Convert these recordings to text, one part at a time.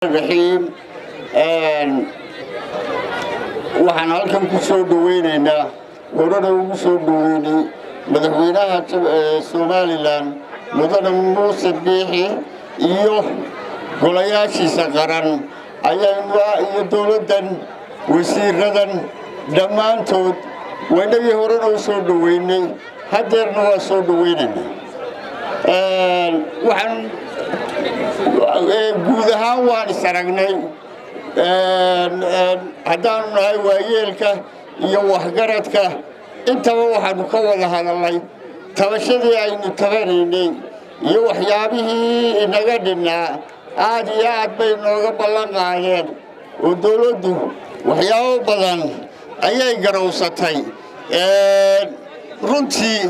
Raxiim. Waxaan halkan ku soo dhoweynaynaa, horena ugu soo dhoweynay, madaxweynaha Somaliland, Mudane Muuse Biixi, iyo golayaashiisa qaran ayaynu iyo dowladdan, wasiiradan dhammaantood. Waynagii horena u soo dhoweynay, haddeerna waa soo dhoweynaynaa. Waxaan guud ahaan waan is aragnay haddaanu nahay waayeelka iyo waxgaradka intaba. Waxaanu ka wada hadalnay tabashadii aynu tabanaynay iyo waxyaabihii inaga dhinnaa. Aad iyo aad bay nooga ballan qaadeen oo dowladdu waxyaabo badan ayay garowsatay. Runtii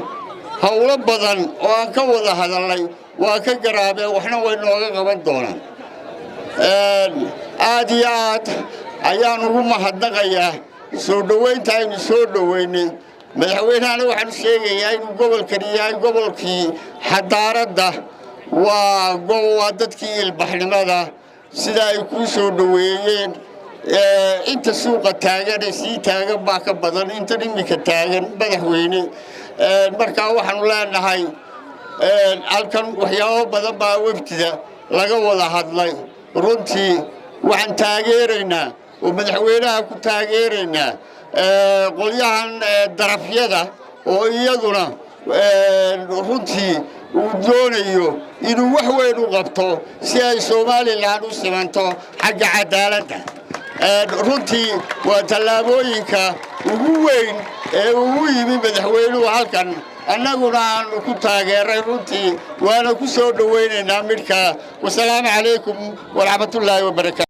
howlo badan oo aan ka wada hadalnay waa ka garaabeen, waxna way nooga qaban doonaan. Aad iyo aad ayaan ugu mahadnaqayaa soo dhoweynta aynu soo dhoweynay madaxweynahana. Waxaanu sheegayaa inuu gobolkani yahay gobolkii xadaaradda, waa dadkii ilbaxnimada. Sida ay kuu soo dhoweeyeen, inta suuqa taagan ee sii taagan baa ka badan intan iminka taagan, madaxweyne. Markaa waxaanu leenahay, halkan waxyaabo badan baa wefdida laga wada hadlay. Runtii waxaan taageeraynaa oo madaxweynaha ku taageeraynaa qolyahan darafyada oo iyaduna runtii uu doonayo inuu wax weyn u qabto si ay Somaliland u simanto xagga cadaaladda. Runtii waa tallaabooyinka ugu weyn ee ugu yimi madaxweynuhu halkan, annaguna aanu ku taageeray runtii, waana ku soo dhowaynaynaa midhka. Wasalaamu calaykum waraxmatullaahi wabarakaatu.